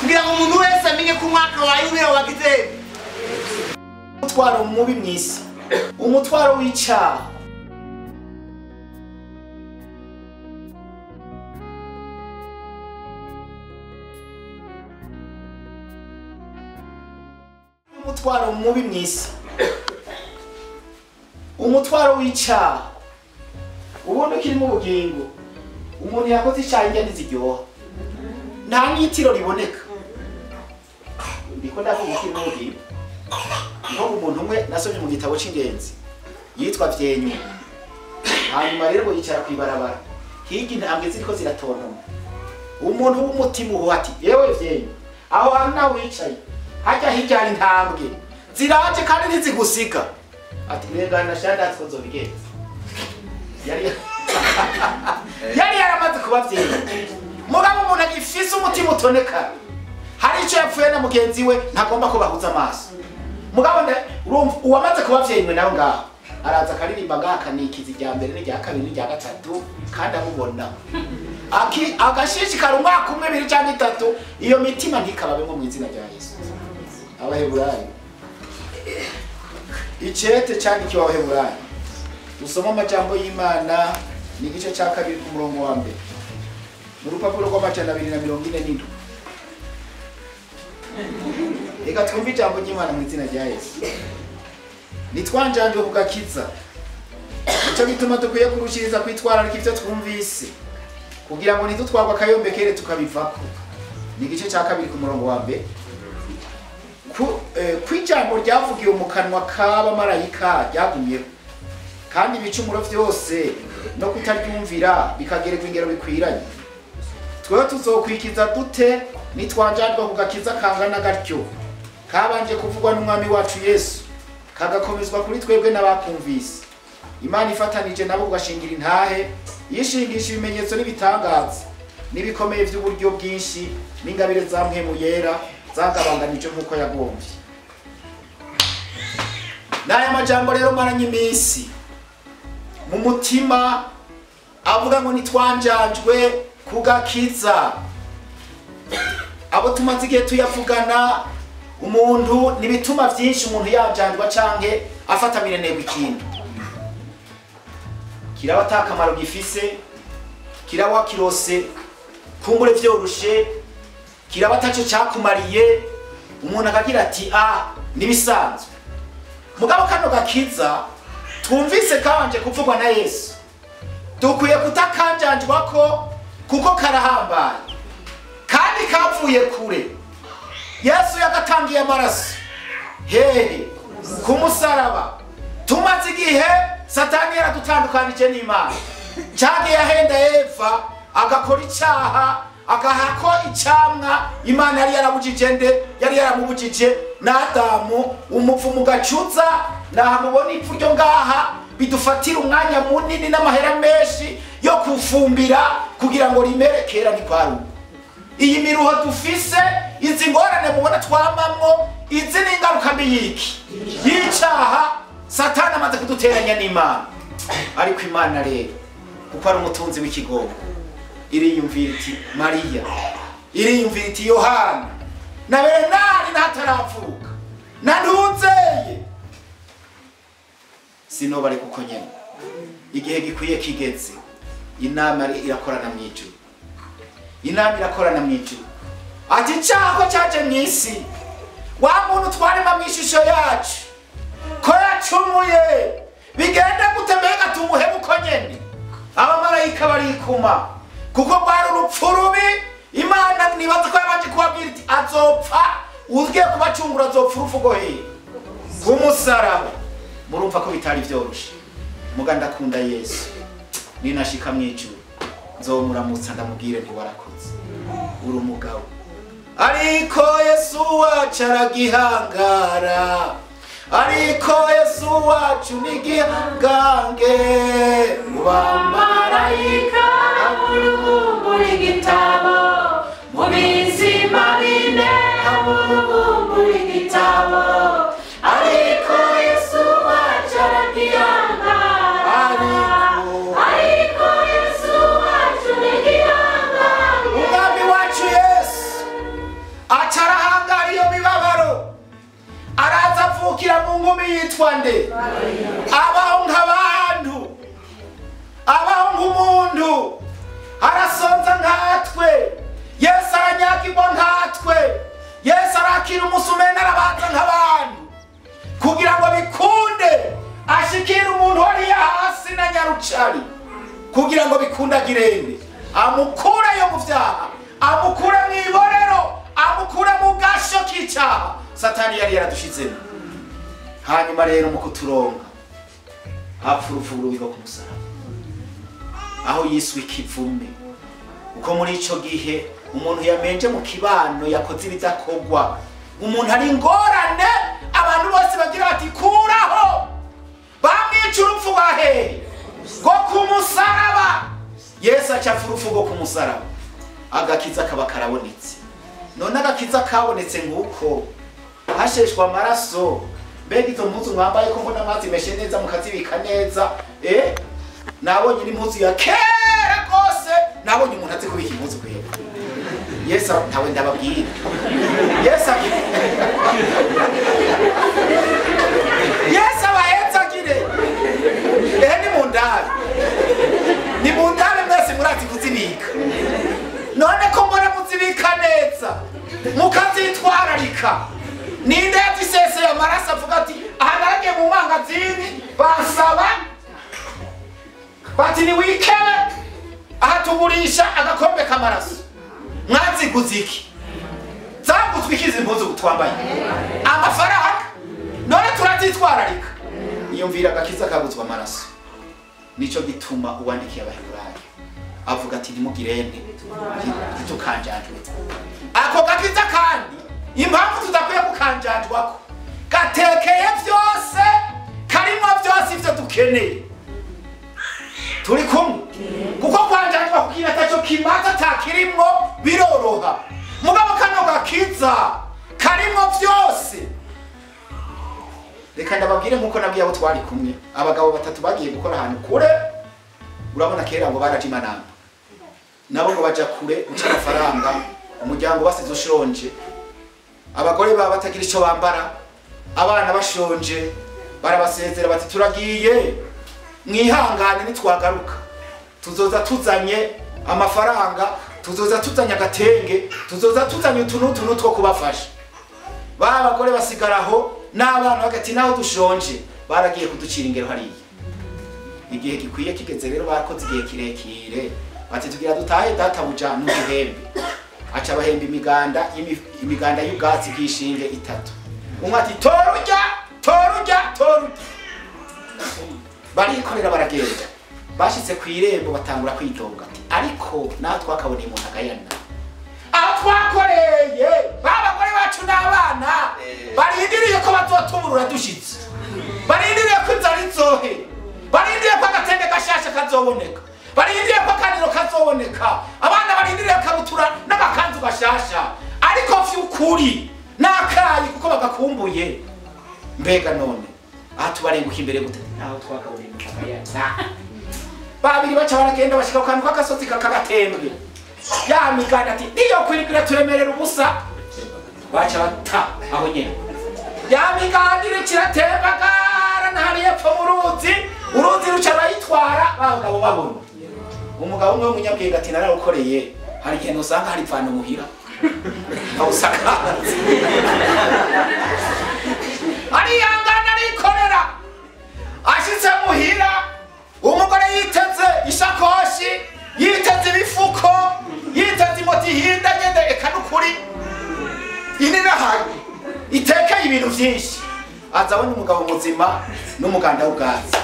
Kugira ngo umuntu wese amenye ko umwaka wa yubile wagize. Umutwaro mubi mwisi, umutwaro w'icyaha. Umutwaro mubi mwisi, umutwaro w'icyaha. Ubundi ukiri mu bugingo, umuntu yakoze icyaha indya ntiziryoha, nta n'itiro riboneka. Ndiko ndavuga ukiri mu bugingo. Nko umuntu umwe nasomye mu gitabo c'ingenzi yitwa Vyenywa. Hanyuma rero yicara kwibarabara, hirya intambwe ziriko ziratontoma. Umuntu w'umutima uhuha ati yewe Vyenywa, aho hantu nawe wicaye hajya hirya hari intambwe ziraje kandi ntizigusiga. Ati rengana shandatse ko nzobigenza. Yari yaramaze kuba Vyenywa. Mugabo umuntu agifise umutima utoneka, hari ico yapfuye na mugenzi we ntagomba ko bahuza amaso. Mugabo urumva uwamaze kuba Vyenywe nawe ngaho araza akaririmba ngaha akanikiza irya mbere n'irya kabiri n'irya gatatu kandi amubona. Agashishikara umwaka umwe, ibiri canke itatu, iyo mitima ntikababemwo mu izina rya Yesu. Abaheburayo, icete candikiwe Abaheburayo, usoma amajambo y'Imana ni igice ca 2 ku murongo wa 1 mu rupapuro rw'247. Reka twumve ijambo ry'Imana mu izina rya Yesu. Nitwanjanjwe ku gakiza, nico gituma dukwiye kurushiriza kwitwararika ivyo twumvise, kugira ngo ntidutwarwe akayombekere tukabivako. Ni igice ca 2 ku murongo wa 1. Kw'ijambo ryavugiwe mu kanwa k'abamarayika ryagumyeho, kandi ibicumuro vyose no kutaryumvira bikagererwa ingero bikwiranye. Twewe tuzokwikiza dute nitwanjanjwa ku gakiza kangana gatyo, kabanje kuvugwa n'umwami wacu Yesu, kagakomezwa kuri twebwe n'abakumvise. Imana ifatanije nabo kugashingira intahe, yishingisha ibimenyetso n'ibitangaza n'ibikomeye vy'uburyo bwinshi n'ingabire za Mpwemu Yera zagabanganije nk'uko yagombye. N'aya majambo rero maranye iminsi mu mutima avuga ngo nitwanjanjwe ku gakiza. Abo tumaze igihe tuyavugana, umuntu nibituma vyinshi umuntu yanjanjwa canke afata mirenegwa ikintu kiraba atakamaro gifise, kiraba kirose kumbure vyoroshe, kiraba ataco cakumariye, umuntu akagira ati ah nibisanzwe. Mugabo kano gakiza twumvise kabanje kuvugwa na Yesu, dukwiye kutakanjanjwako kuko karahambaye kandi kavuye kure. Yesu yagatangiye amaraso hehe ku musaraba. Tumaze igihe Satani yaradutandukanije n'Imana, canke yahenda Eva agakora icaha, agahako icamwa Imana yari yarabujije nde, yari yaramubujije na Adamu. Umuvumo gacuza naha mubona ipfu ryo ngaha bidufatira umwanya munini n'amahera menshi yo kufumbira kugira ngo rimere. Kera ntikwaruko. Iyi miruho dufise, izi ngorane mubona twamamwo, izi ni ingaruka mbi y'iki y'icaha Satani amaze kuduteranya n'Imana. Ariko Imana rero kuko ari umutunzi w'ikigongo, iriyumvira iti Mariya, iriyumvira iti Yohana na Berenari ntataravuka na Ntuzeye, sinobare kuko nyene igihe gikwiye kigeze. Inama irakorana mw'ijuru, inama irakorana mw'ijuru. Ati icyaha ko cyaje mw'isi, wa muntu twarema mw'ishusho yacu ko yacumuye, bigenda gute mbega tumuhebe uko nyene? Abamarayika barikuma kuko rwari urupfu rubi. Imana nibaza ko yabanje kubabwira iti azopfa, ugiye kubacungura azopfa urupfu rwo hehe? Ku musaraba. Murumva ko bitari vyoroshe. Muga ndakunda Yesu, ninashika mw'ijuru nzomuramutsa ndamubwire nti warakoze, uri umugabo. Ariko Yesu wacu aragihangara, ariko Yesu wacu ni igihangange. Mu bamarayika aburubumbura igitabo, mu bizima bine aburubumbura igitabo. Ariko Yesu wacu aragihangara, ariko Yesu wacu ni igihangange. Umwami wacu Yesu mu nkumi yitwa nde? Abaho nk'abantu, abaho nk'umuntu, arasonza nkatwe. Yesu aranyagirwa nkatwe. Yesu arakira umusumena arabanza nk'abantu kugira ngo bikunde ashikire umuntu wariya hasi na nyarucari, kugira ngo bikundagirende amukureyo mu vyaha, amukure mu iborero, amukure mu gasho k'icaha Satani yari yaradushizemo. Hanyuma rero mu kuturonka hapfa urupfu rubi rwo ku musaraba, aho yiswe ikivume. Uko muri ico gihe umuntu yamenje mu kibano yakoze ibidakorwa, umuntu ari ingorane, abantu bose bagira bati kuraho, bamwica urupfu rwa hehe? Rwo ku musaraba. Yesu aca apfa urupfu rwo ku musaraba, agakiza kaba karabonetse. None agakiza kabonetse nguko hasheshwa amaraso. Mbega izo mpuzu mwambaye ko mbona mwazimeshe neza mukazibika neza, nabonye n'impuzu ya kera rwose, nabonye umuntu azi kubika impuzu kwera. Yesu ntawe ndababwira. Yesu abahetse agire ehe, ni mundabe, ni mundabe mwese murazi kuzibika. None ko mbona muzibika neza mukazitwararika, ninde yaziseseye amaraso avuga ati aha naragiye mu mangazini basaba bati niwikebe aha tugurisha agakombe k'amaraso. Mwaziguze iki? Zaguzwe iki izi mpuzu twambaye? Amafaranga. None turazitwararika. Niyumvira agakiza kaguzwe amaraso. Nico gituma uwandikiye Abaheburayo avuga ati ntimugirende ntitukanjanjwe. Ako gakiza kandi impamvu tudakwiye kukanjanjwako, gatekeye vyose, karimo vyose ivyo dukeneye. Turi kumwe? Kuko kwanjanjwa kugira ataco kimaze atakirimwo biroroha. Mugabo kano gakiza karimo vyose. Reka ndababwire nkuko nabwiye abo twari kumwe, abagabo batatu bagiye gukora ahantu kure. Urabona kera ngo baraje imanamba, nabo ngo baja kure guca amafaranga, umuryango basize ushonje, abagore baba batagira ico bambara, abana bashonje. Barabasezera bati turagiye, mwihangane nitwagaruka tuzoza tuzanye amafaranga, tuzoza tuzanye agatenge, tuzoza tuzanye utuntu n'utuntu two kubafasha. Ba bagore basigaraho n'abana bagati naho dushonje, baragiye kuducira ingero hariya. Igihe gikwiye kigeze rero bakoze igihe kirekire bati tugira dutahe databuja n'uduhembe. Aca abahemba imiganda, imiganda y'ubwatsi bw'ishinge itatu. Umwe ati torurya, torurya, torurya. Barikorera baragenda. Bashitse ku irembo batangura kwidoga ati ariko naho twakaboneye umuntu agayana, aho twakoreye ba bagore bacu n'abana barindiriye ko bazotuburura dushitse, barindiriye ko inzara izohe, barindiriye ko agatenge gashasha kazoboneka, barindiriye ko akaniro kazoboneka, abana barindiriye kabutura n'agakanzu gashasha. Ariko vy'ukuri n'akayi kuko bagakumbuye. Mbega none aha tubarenguka imbere gute? Naho twakaboneye umuntu agayana. Babiri baca baragenda bashika ku kantu k'agasozi kakagatembwe. Ya miganda ati niyo kwirikira turemerera ubusa. Baca bata aho nyene. Ya miganda iratembagara ntari yepfo mu ruzi, uruzi ruca rayitwara bagabo babona. Umugabo umwe w'umunyabwenge ati nararukoreye, hari igihe usanga hari ivana muhira. Awusakaza. Ariyangana arikorera. Ashitse muhira umugore yiteze ishakoshi, yiteze ibifuko, yiteze imoti ihinda nyene, eka n'ukuri ininahaye itekeye ibintu vyinshi. Aza abona umugabo muzima n'umuganda w'ubwatsi.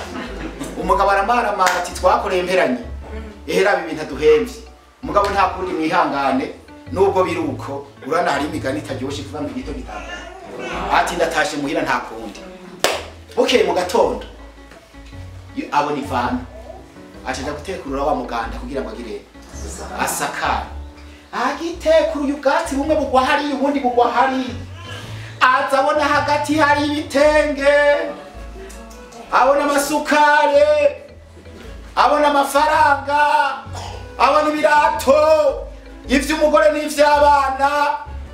Umugabo aramaramara ati twakoreye imperanyi, ehera ibi bintu aduhemvye. Umugabo nta kundi mwihangane nubwo biruko, urana hari imigani itaryoshe kuva mu gito gitangana. Ati ndatashe muhira nta kundi. Bukeye mu gatondo abona ivana, acaja gutekurura wa muganda kugira ngo agire asakare. Agitekuruye ubwatsi bumwe bugwa hariya ubundi bugwa hariya. Aza abona hagati hari ibitenge, abona amasukare, abona amafaranga, abona ibirato, ivy'umugore n'ivy'abana,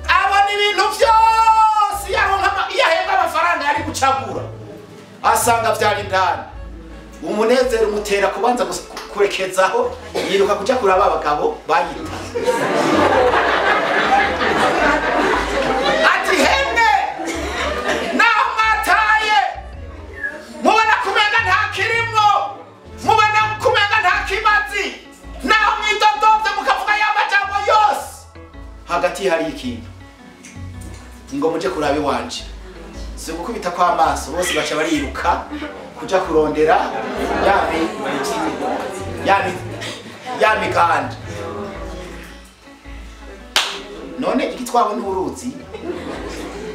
abona ibintu vyose. Iyo ahembwa amafaranga yari gucagura. Asanga vyari indani. Umunezero umutera kubanza kurekezaho, yiruka kuja kuraba abagabo bayita. Ati hemwe naho mwataye, mubona kumenga nta kirimwo, mubona kumenga nta kimazi, naho mwidodovye mukavuga ya majambo yose, hagati hari ikintu. Ngo muje kuraba iwanje. Si gukubita kw'amaso, bose baca bariruka kuja kurondera ya miganda. None igitwawe n'uruzi,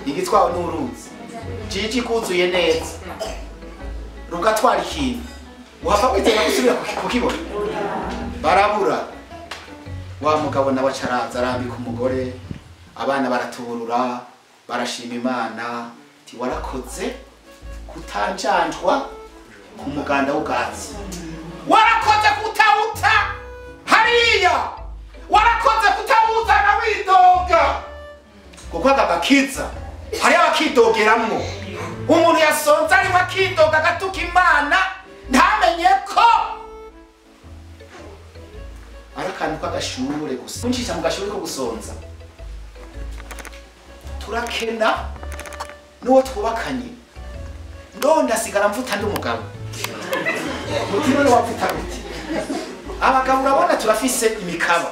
igitwawe n'uruzi jiji kuzuye neza rugatwara ikintu, uhava witega gusubira kukibona. Barabura. Wa mugabo nawe acaraza arambika umugore, abana baratuburura, barashima Imana ati warakoze kutanjanjwa ku muganda w'ubwatsi, warakoze kutawuta hariya, warakoze kutawuzana widoga. Kuko aka gakiza hariya bakidogeramwo. Umuntu yasonze arimo akidoga agatuka Imana, ntamenye ko ari akantu k'agashure gusa. Kuncisha mu gashure ko gusonza, turakena n'uwo twubakanye. Ndonda sigara mvuta ndi umugabo. Mutima wapfuta gute? Abagabo urabona turafise imikaba.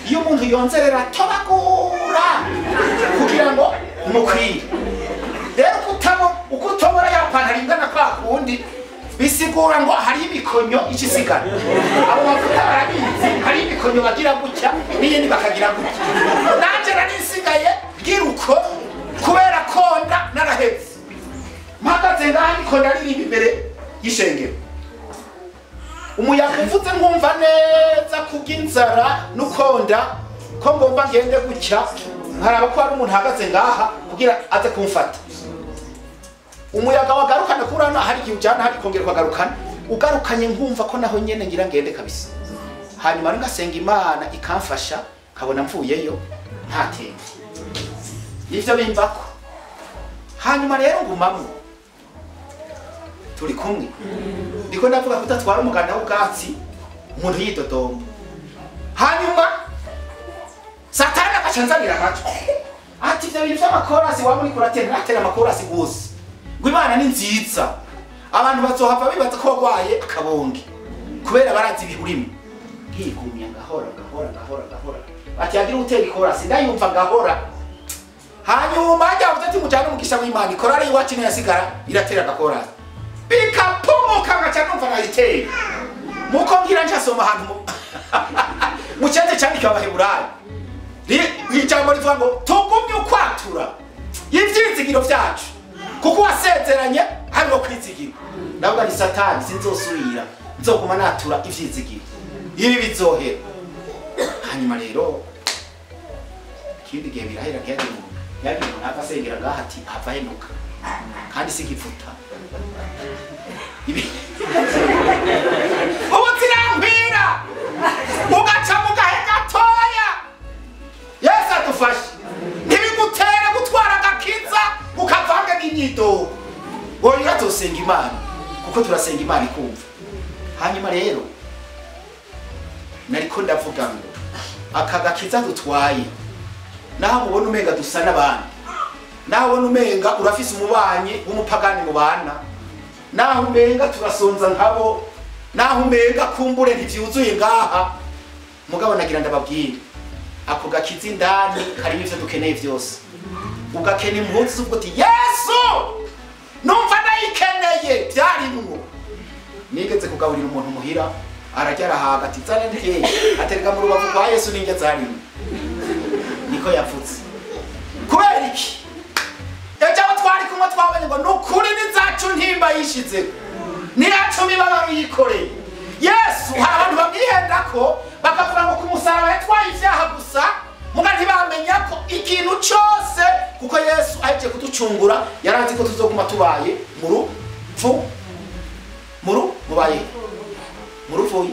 Iyo umuntu yonzerera tobagura kugira ngo umukwire. Rero ukutobora ya pantaro ingana kwa kundi, bisigura ngo hari imikonyo ikisigara. Abo bavuga barabizi, hari imikonyo bagira gutya n'iyindi bakagira gutya. Nanje nari nsigaye ngira uko kubera konda narahetse. Mpagaze ngaha niko ndaririmba imbere y'ishengero. Umuyaga uvuze nkumva neza kubw'inzara n'ukonda ko ngomba ngende gutya, nkaraba ko hari umuntu ahagaze ngaha kugira aze kumfata. Umuyaga wagarukana kurana, hari igihe ujana hari kongera ukagarukana, ugarukanye nkumva ko naho nyene ngira ngende kabisa. Hanyuma ngasenga Imana ikamfasha, nkabona mvuyeyo ntatembe. Nivyo bimbako. Hanyuma rero ngumamwo turi kumwe. Ndiko ndavuga kutatwara umuganda w'ubwatsi umuntu yidodomba. Hanyuma Satani akacanzanira amatwi ati ivyo bintu vy'amakorasi waba uriko uratera, atera amakorasi gusa, ngo Imana ni nziza, abantu bazohava bibaza ko wagwaye akabonge kubera barazi ibihurimo. Nkigumya ngahora ngahora ngahora ngahora, ati yagira utera ikorasi ndayumva ngahora. Hanyuma ajya avuze ati mujane umugisha w'Imana, ikorari iwacu niyo yasigara iratera agakorasi bikapumuka, ngaca numva nayiteye. Muko ngira ncasoma ahantu mu cende candikiwe Abaheburayo, ijambo rivuga ngo tugumye ukwatura ivyizigiro vyacu, kuko wasezeranye hariho kwizigira. Ndavuga ni Satani, sinzosubira, nzoguma natura ivyizigiro, ibi bizohera. Hanyuma rero ikindi gihe birahera, ntiyagire umuntu ava asengera ngaha ati hava henuka, kandi sigivuta. Ubu zirampira ugaca mu gahe gatoya. Yesu adufashe, ntibigutere gutwara agakiza ukavange n'inyidogo. Oya, tusenga Imana kuko turasenga Imana ikumva. Hanyuma rero nariko ndavuga ngo aka gakiza dutwaye, naho mubona umenga dusa n'abandi, naho ubona umenga urafise umubanyi w'umupagani mubana, naho umenga turasonza nkabo, naho umenga kumbure ntivyuzuye ngaha, mugabo nagira ndababwire ako gakiza indani karimo ivyo dukeneye vyose. Ugakena impuzu uvuga uti Yesu numva ndayikeneye, vyarimwo. Nigeze kugaburira umuntu muhira, ararya arahaga ati zane ndye, atereka mu rubavu rwa Yesu ninjye zarimwo. Niko yavutse. Kubera iki? Ejo abo twari kumwe twabonye ngo nukuri ni zacu ntimba yishize, ni yacu mibabaro yikoreye. Yesu hari abantu bamwihenda ko bakavuga ngo ku musaraba yatwaye ivyaha gusa, muga ntibamenya ko ikintu cose, kuko Yesu ahejeje kuducungura yarazi ko tuzoguma tubaye mu rupfu, mubaye mu rupfu,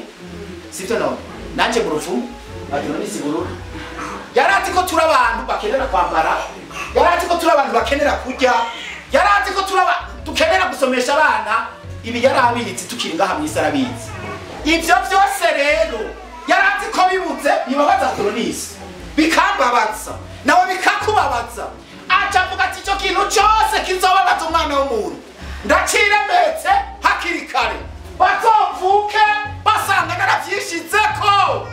sivyo? None nanje mu rupfu bagira ni sigurura. Yarazi ko turi abantu bakenera kwambara, yarazi ko turi abantu bakenera kurya, Yarazi ko turaba dukenera gusomesha abana, ibi yarabitse tukiri ngaha mw'isi arabizi. Ivyo vyose rero yarazi ko bibuze bibabaza Koronisi, bikambabaza nawe bikakubabaza. Aca avuga ati ico kintu cose kizobabaza umwana w'umuntu ndaciremetse hakiri kare, bazovuke basanga naravyishizeko.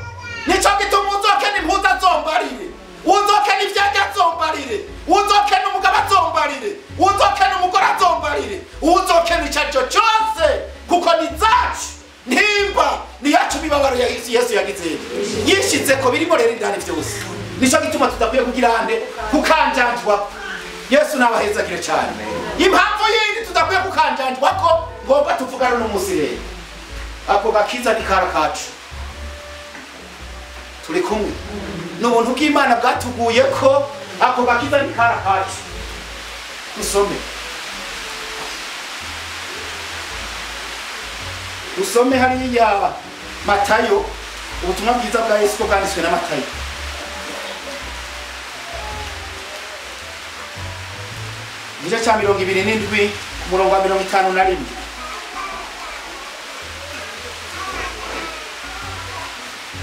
Nico gituma uzokena impuzu azombarire, uzokena ivyarya azombarire, uzokena umugabo azombarire, uzokena umugore azombarire, uzokena ico arico cose, kuko ni zacu ntimba ni yacu imibabaro ya Yesu yagize yishizeko, birimo rero indani vyose. Nico gituma tudakwiye kugira nde kukanjanjwa. Yesu nabahezagire cyane. Impamvu yindi tudakwiye kukanjanjwa ko ngomba tuvugana n'umunsi rero, ako gakiza ni kara kacu, turi kumwe n'ubuntu bw'Imana bwatuguye ko ako gakiza ni kara kacu. Dusome usome hariya Matayo, ubutumwa bwiza bwa Yesu ko bwanditswe na Matayo. Igice cya 27 ku murongo wa 51.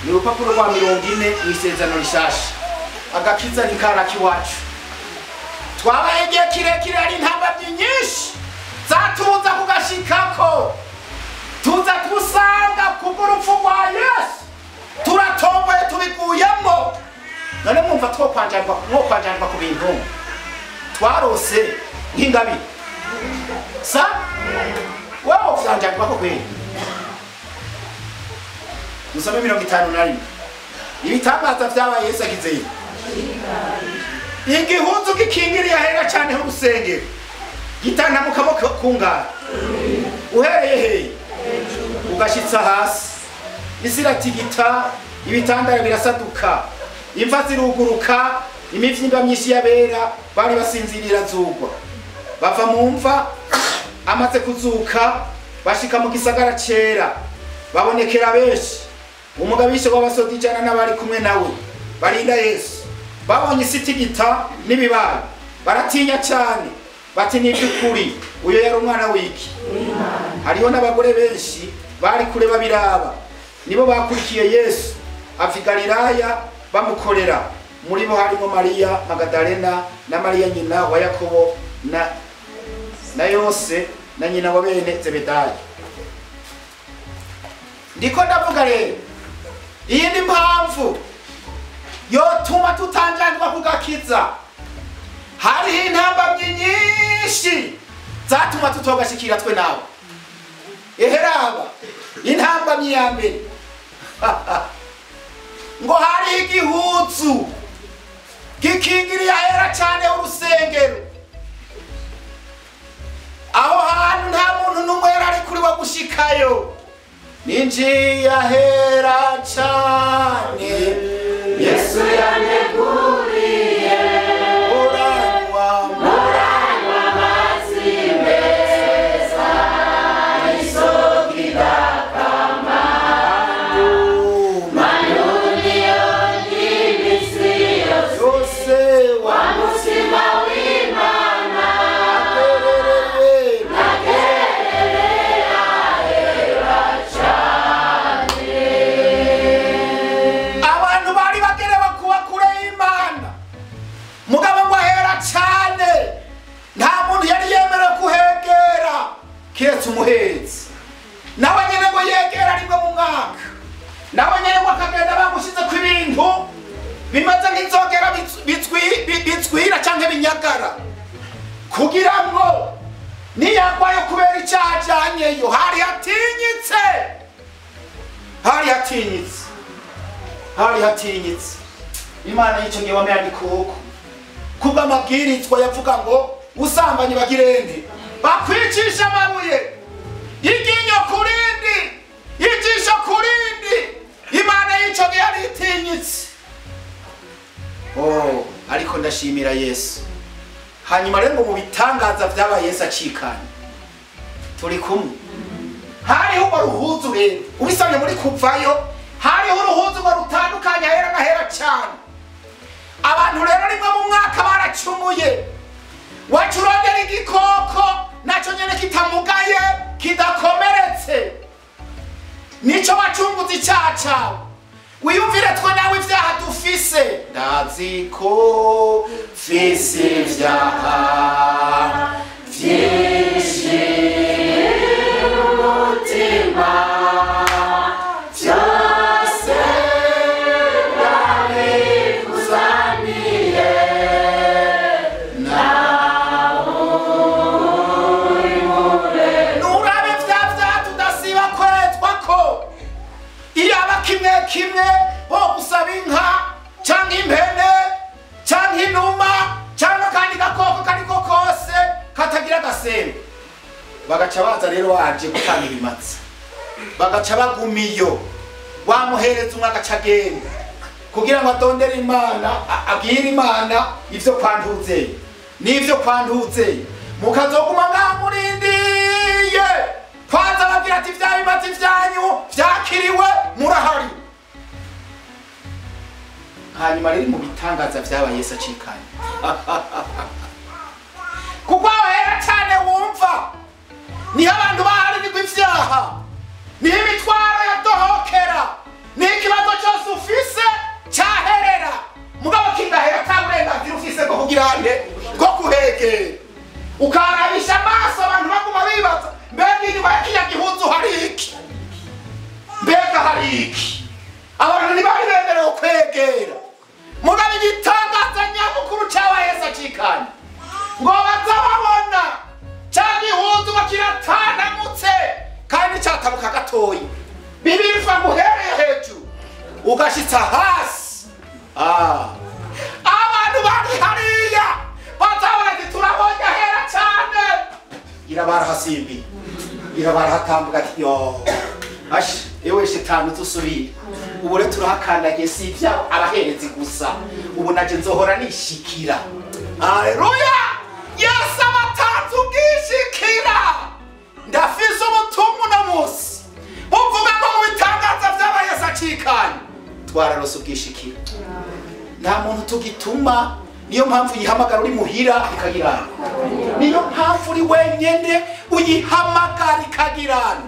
Ni urupapuro rwa 40 mw'isezerano rishasha. Agakiza ni kara kiwacu. Twabaye igihe kirekire ari intambamyi nyinshi zatuza kugashikako, tuza tusanga kubw'urupfu rwa Yesu turatomboye tubiguyemo. None mwumva twokwanjanjwa ku bintu twarose nk'ingabire sa wewe vyanjanjwa ko kweli. Musome 51. Ibitangaza vyabaye Yesu agizeyo. Igihuzu gikingiriye ahera cyane h'urusengero gitantamukamo kungara, uhereye he ugashitsa hasi, isi iratigita, ibitandara birasaduka, imva ziruguruka, imivyimba myinshi y'abera bari basinzirira zugwa. Bava mu mva amaze kuzuka, bashika mu gisagara cera, babonekera benshi. Umugabisha w'abasoda 100 n'abari kumwe nawe barinda Yesu, babonye isi itigita n'ibibaye, baratinya cyane, bati ni iby'ukuri uyo yari umwana w'iki. Hariho n'abagore benshi bari kure babiraba, nibo bakurikiye Yesu ava i Galilaya bamukorera. Muri bo harimo Mariya Magadalena na Mariya nyina wa Yakobo na Yose na nyina wa bene Zebedayo. Ndiko ndavuga rero iyi ni mpamvu yotuma tutanjanjwa kugakiza. Hariho intambamyi nyinshi zatuma tutogashikira twe nawe. Eheraba intambamyi ya mbere ngo hariho igihuzu gikingiriye ahera cyane urusengero. Aho hantu nta muntu n'umwe yari ari kuri wa gushikayo. Ninjiye ahera cyane Yesu yaneguriye, uranywa amazi meza, isoko idakama, manuniyo y'imisi yose wa mutima w'Imana, nagerere ahera cyane. Abantu bari bagerewe kuba kure y'Imana, mugabo ngo ahera cyane nta muntu yari yemerewe kuhegera kiretse umuhetsi. Nawe nyene ngo yegera rimwe mu mwaka, nawe nyene ngo akagenda bamushize ku ibintu bimaze nk'inzogera bitswira canke binyagara, kugira ngo niyagwayo kubera icaha ajanyeyo. Hari hatinyitse, hari hatinyitse, hari hatinyitse. Imana y'ico gihe wamenya igikoko kubw'amabwirizwa yavuga ngo usambanye bagirende bakwicisha amabuye, iryinyo kurindi, ijisho kurindi. Imana y'ico gihe yari itinyitse. Oh, ariko ndashimira Yesu. Hanyuma rero ngo mu bitangaza vyabaye Yesu acikanye, turi kumwe. Hariho urwo ruhuzu rero ubisabye muri kuvayo, hariho uruhuzu ngo rutandukanye ahera n'ahera cyane. Abantu rero rimwe mu mwaka baracumuye, wacurondera igikoko icyaha cyawe, wiyumvire twe nawe ibyaha dufise. Ndazi ko mfise ibyaha byinshi mu mutima, byose ndabikuzaniye, nurabe vya vyaha tudasiba kwezwa ko iyaba kimwe kimwe bo gusaba inka canke impene canke inuma canke akandi gakoko kariko kose katagira agasembe, bagaca baza rero baje gutanga ibimazi, bagaca baguma iyo wamuhereza umwe agaca agenda kugira ngo atondere Imana, abwire Imana ivyo kwantuzeye n'ivyo kwantuzeye. Mukazoguma ngamurindiye kwanza ababwira ati vya bimazi vyanyu vyakiriwe, murahari. Hanyuma rero mu bitangaza vyabaye Yesu acikanye, kuko abahera cane wumva niho abantu baharirwa ivyaha, niho imitwaro yadohokera, niho ikibazo cyose ufise cyaherera, mugabo kigahera ata burenganzira ufise bwo kugira nde, bwo kuhegera. Ukarabisha amaso abantu baguma bibaza, mbega inyuma ya kiriya gihuzu hari iki? Mbega hari iki? Abantu ntibari bemerewe kwegera. Mugabo igitangaza nyamukuru cyabaye Yesu acikanye, ngo baza babona cya gihuzu ngo kiratanamutse kandi cyatabuka gatoyi, Bibiliya ivuga ngo uhereye hejuru ugashitsa hasi. Abantu bari hariya bazabona ati turabonye ahera cyane, irabarahasimbiye, irabarahatambuka ati yo ashi ewe shitani utusubire, ubu rero turahakandagiye, si ibyabo abaherezi gusa, ubu naje nzohora nishikira. Haleluya! Yesu abatanze ubwishikira. Ndafise ubutumwa uno munsi buvuga ngo mu bitangaza vy'aba Yesu acikanye twararose ubwishikira. Nta muntu tugituma, niyo mpamvu uyihamagara uri muhira ikagirana, niyo mpamvu uri wenyene uyihamagara ikagirana.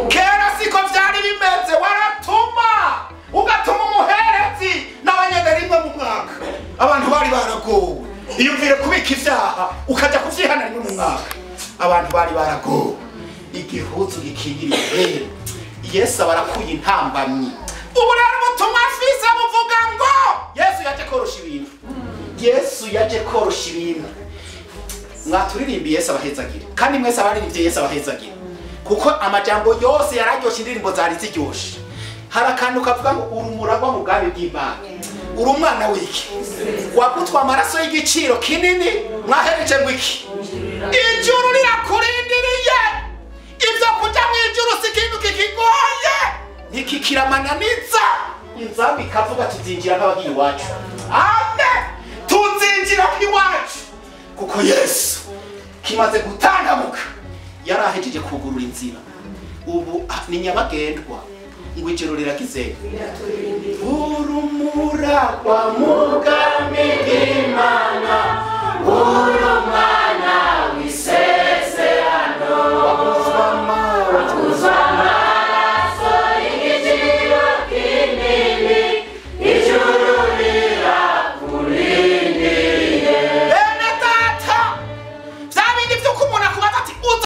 Kera siko vyari bimeze, waratuma ugatuma umuherezi n'abanyene rimwe mu mwaka. Abantu bari baragowe, iyumvire kubika ivyaha ukaja kuvyihana rimwe mu mwaka. Abantu bari baragowe, igihuzu gikingiriye Yesu abarakuye intambamyi. Ubu rero ubutumwa afise buvuga ngo Yesu yaje korosha ibintu, Yesu yaje korosha ibintu. Mwaturirimbiye Yesu abahezagire, kandi mwese abaririmbye Yesu abahezagire, kuko amajambo yose yararyoshe, indirimbo zari ziryoshe. Hari akantu kavuga ngo urumuragwa mu bwami bw'Imana, uri umwana w'iki, wagutwa amaraso y'igiciro kinini, mwahereje ngo iki, ijuru rirakurindiriye. Ibyo kujya mu ijuru si ikintu kikigoye, ntikikiramananiza. Inzambi ikavuga tuzinjira nk'abagiye iwacu. Amen, tuzinjira nk'iwacu, kuko Yesu kimaze gutandamuka yarahejeje kugurura inzira. Ubu ni nyabagendwa, ngo ijuru riragize urumuragwa mu bwami bw'Imana, urumwana